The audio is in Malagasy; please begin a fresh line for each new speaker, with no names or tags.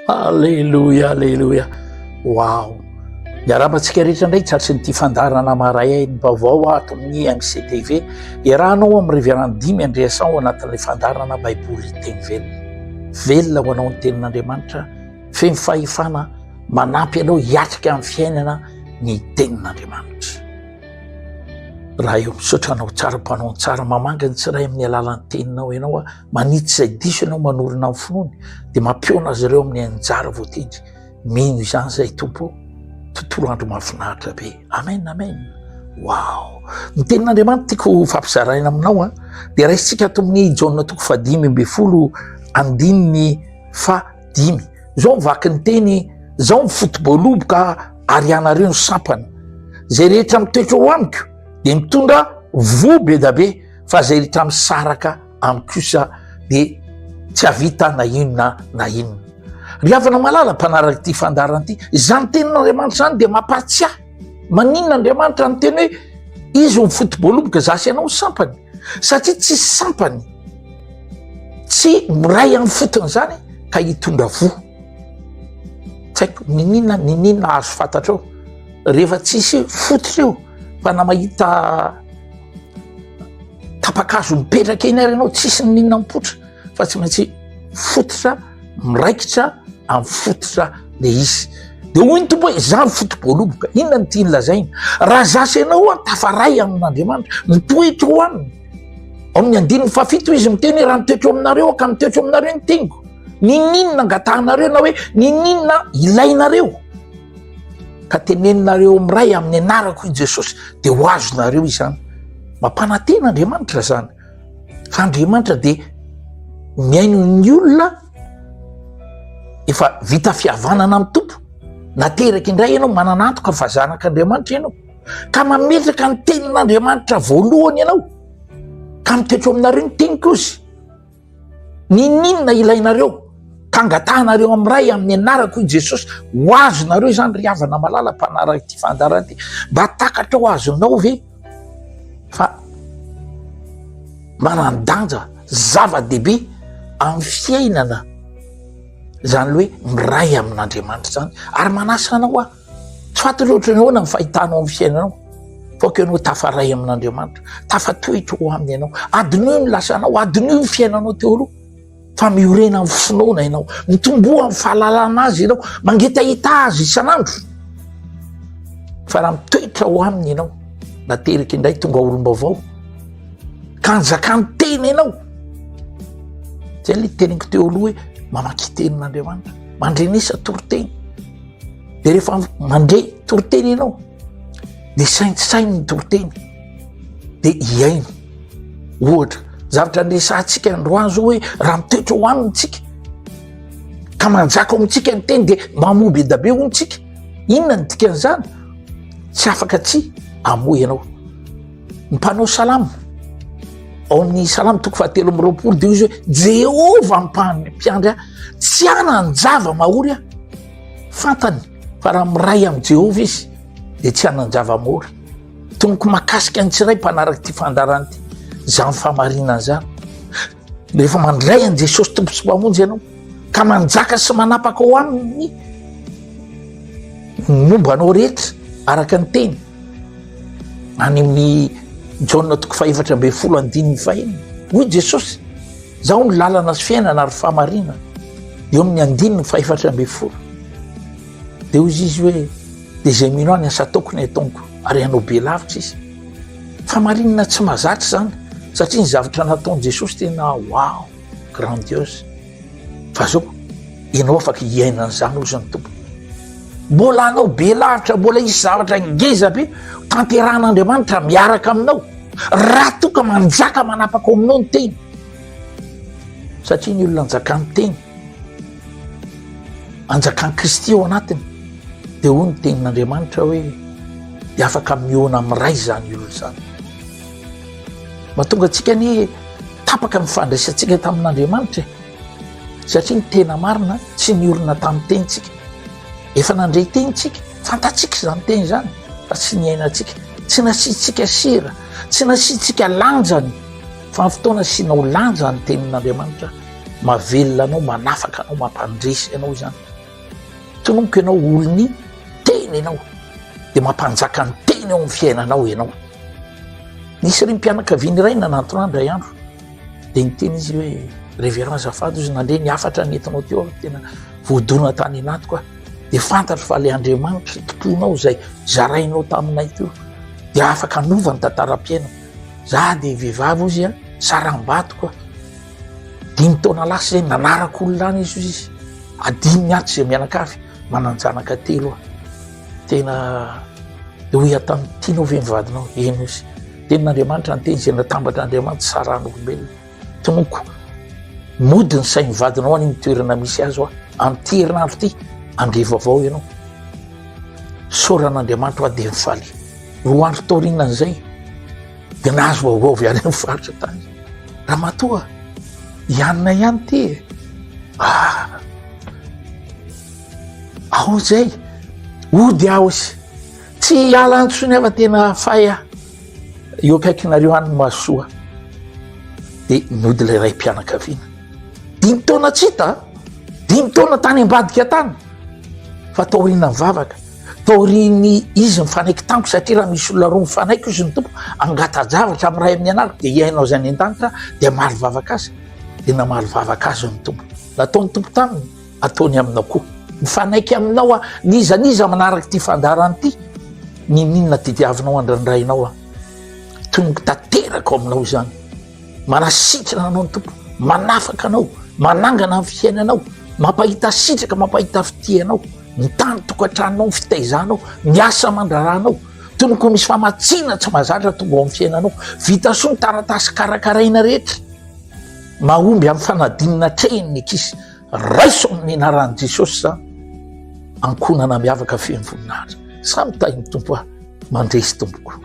Aleloia, aleloia. Wow. Miarahaba antsika rehetra indray tratry ny ity fandaharana maray ny vaovao ato amin'ny MCTV. Iarahanao amin'ny Révérend Dimy Andreasan ao anatin'ilay fandaharana Baiboly Teny Velona. Velona ho anao ny tenin'Andriamanitra, feno fahefana manampy anao hiatrika amin'ny fiainana ny tenin'Andriamanitra. Ray o, misaotra anao tsara mpanao ny tsara, mamangy ny tsiray amin'ny alalan'ny teninao ianao, manitsy izay diso ianao, manorina ny finoany, dia mampihaona azy ireo amin'ny anjara voatendry. Mino izany izay Tompo, tontolo andro mahafinaritra be. Amen, amen. Wow. Ny tenin'Andriamanitra tiako fampizaraina aminao a, dia raisintsika ato amin'ny Jaona toko fahadimy ambin'ny folo andininy fahadimy. Izao mivaky ny teny, izao ny foto-boaloboka ary ianareo ny sampana. Izay rehetra mitoetra ao amiko dia mitondra voa be da be, fa izay rehetra misaraka amiko kosa dia tsy havita na inona na inona. Ry havana malala mpanaraka ity fandaharana ity, izany tenin'Andriamanitra izany dia mampahatsiahy. Maninona Andriamanitra niteny hoe izy ny foto-boaloboka, za sy ianao ny sampany? Satria tsy sampany, tsy miray amin'ny fotony izany ka hitondra voa. Tsy haiko nininona nininona azo fantatrao rehefa tsisy fototra eo fa na mahita tapa-kazo mipetraka eny ary ianao tsisy nininona mipoitra fa tsy maintsy fototra miraikitra amin'ny fototra le izy. De hoy ny Tompo hoe za ny foto-boaloboka. Inona no tiany lazaina? Raha za sy ianao an tafaray amin'Andriamanitra, mitoetra ao aminy. Ao amin'ny andininy fahafito izy miteny hoe raha mitoetra ao aminareo aho ka mitoetra ao aminareo ny teniko. Nininona angatahanareo na hoe nininona ilainareo ka teneninareo amin'ny Ray amin'ny anarako i Jesosy dia ho azonareo izany. Mampanantena Andriamanitra izany. Fa Andriamanitra dia mihaino ny olona efa vita fihavanana amin'ny Tompo. Nateraka indray ianao, manana antoka fa zanak'Andriamanitra ianao. Ka mametraka ny tenin'Andriamanitra voalohany ianao. Ka mitoetra ao aminareo ny teniko izy. Ninoninona ilainareo ka angatahanareo amin'ny Ray amin'ny anarako i Jesosy, ho azonareo izany ry havana malala mpanaraka ity fandaharana ity. Mba takatra ho azonao ve fa manan-danja zava-dehibe amin'ny fiainana izany hoe miray amin'Andriamanitra izany ary manasa anao aho Tsy fantatro ohatran'ny ahoana ny fahitanao ny fiainanao. Fa aoka ianao tafaray amin'Andriamanitra, tafatohitra ho aminy ianao. Adinoy ny lasanao, adinoy ny fiainanao teo aloha. Fa miorena amin'ny finoana ianao, mitomboa amin'ny fahalalana azy ianao, mangetaheta azy isan'andro. Fa raha mitoetra ho aminy ianao, nateraka indray tonga olom-baovao, ka anjakany tena ianao. Zay le teniko teo aloha hoe mamaky tenin'Andriamanitra, mandrenesa toriteny. De rehefa mandre toriteny ianao de saintsaino ny toriteny de iaino. Ohatra, zavatra niresahantsika androany zao hoe raha mitoetra ho aminy tsika ka manjaka ao amintsika ny teny de mamoa be da be hono tsika. Inona ny dikan'izany? Tsy afaka tsy amoa ianao. Ny mpanao salamo ao amin'ny salamo toko fahatelo amby roapolo de izy hoe Jehovah mpiandry ahy, tsy hanan-java-mahory aho. Fantany fa raha miray amin'i Jehovah izy dia tsy hanan-java-mahory. Tonoko mahakasika ny tsiray mpanaraka ity fandaharana ity izany fahamarinana izany. Rehefa mandray an'i Jesosy Tompo sy Mpamonjy ianao ka manjaka sy manapaka ao aminy ny momba anao rehetra araka ny teny any amin'ny Jaona toko fahefatra ambin'ny folo andininy fahenina hoy Jesosy Zaho ny lalana sy fiainana ary fahamarinana. Eo amin'ny andininy fahefatra ambin'ny folo. Dia hoy izy hoe, dia izay mino ahy ny asa ataoko ny ataoniko, ary hanao be lavitra izy. Fahamarinana tsy mahazatra izany, satria ny zavatra nataon'i Jesosy tena wow, grandiose. Fa zao, ianao afaka hiaina an'izany hozy ny Tompo. Mbola hanao be lavitra, mbola hisy zavatra ngeza be tanterahan'Andriamanitra miaraka aminao. Raha toa ka manjaka manapaka ao aminao ny teny. Satria ny olona anjakan'ny teny, anjakan'i Kristy ao anatiny, dia hoy ny tenin'Andriamanitra hoe dia afaka mihaona amin'ny Ray izany olona izany. Mahatonga antsika anie tapaka ny fandraisantsika tamin'Andriamanitra e. Satria ny tena marina tsy niorina tamin'ny tenintsika. Efa nandre teny tsika, fantatsika izany teny izany, fa tsy niainantsika. Tsy nasiantsika sira, tsy nasiantsika lanjany. Fa ny fotoana asianao lanja ny tenin'Andriamanitra, mahavelona anao, manafaka anao, mampandresy anao izany. Tononiko ianao olon'ny teny ianao, dia mampanjaka ny teny ao amin'ny fiainanao ianao. Nisy renim-pianakaviana iray nanantona ahy indray andro, dia niteny izy hoe, Révérend azafady ozy nandre ny hafatra nentinao teo aho, tena voadona tany anatiko aho. Dia fantatro fa ilay Andriamanitra tomponao izay zarainao taminay teo dia afaka hanova ny tantaram-piainako. Za dia vehivavy ozy a, saram-batoko aho. Dimy taona lasa izay nanarako olona any izy ozy izy. Adinony ato izay mianakavy, manan-janaka telo aho. Tena dia hoy aho taminy, tianao ve ny vadinao? Eny ozy. Tenin'Andriamanitra ny teny izay natambatr'Andriamanitra saran'olombelona. Tonoko, mody ny sain'ny vadinao any amin'ny toerana misy azy hoa, amin'ity herinandro ity, handre vaovao ianao. Isaoran'Andriamanitra hoa dia mifaly. Roa andro taorianan'izay, dia nahazo vaovao avy any amin'ny faritra tany. Ramatoa, ianona ihany ity e. Ah, ao izay, hody aho izy. Tsy hiala intsony aho fa tena fay aho. Eo akaikinareo any mahasoa. Dia nody ilay raim-pianakaviana. Dimy taona tsy hita, dimy taona tany ambadika tany. Fa taorian'ny vavaka, taorian'ny izy mifanaiky tamiko satria raha misy olona roa mifanaiky ozy ny Tompo, angata-javatra amin'ny ray amin'ny anarako dia hihaino azy any an-danitra dia hamaly vavaka azy. Dia namaly vavaka azy ny Tompo. Nataon'ny Tompo taminy. Ataony aminao koa. Mifanaiky aminao aho. N'iza n'iza manaraka ity fandaharana ity, n'inon'inona tediavinao andrandrainao aho. Tonoko tanteraka ao aminao izany. Manasitrana anao ny Tompo, manafaka anao, manangana ny fiainanao, mampahita sitraka, mampahita fitia anao, mitany tokantranonao, ny fitaizanao, ny asa aman-draharahanao. Tonoko misy famatsiana tsy mahazatra tonga ao amin'ny fiainanao. Vita soa ny taratasy karakaraina rehetra. Mahomby amin'ny fanadinana atrehiny ny ankizy. Raiso amin'ny anaran'i Jesosy izany ankohonana miavaka feno voninahitra. Samy tahin'ny Tompo aho. Mandresy tompoko.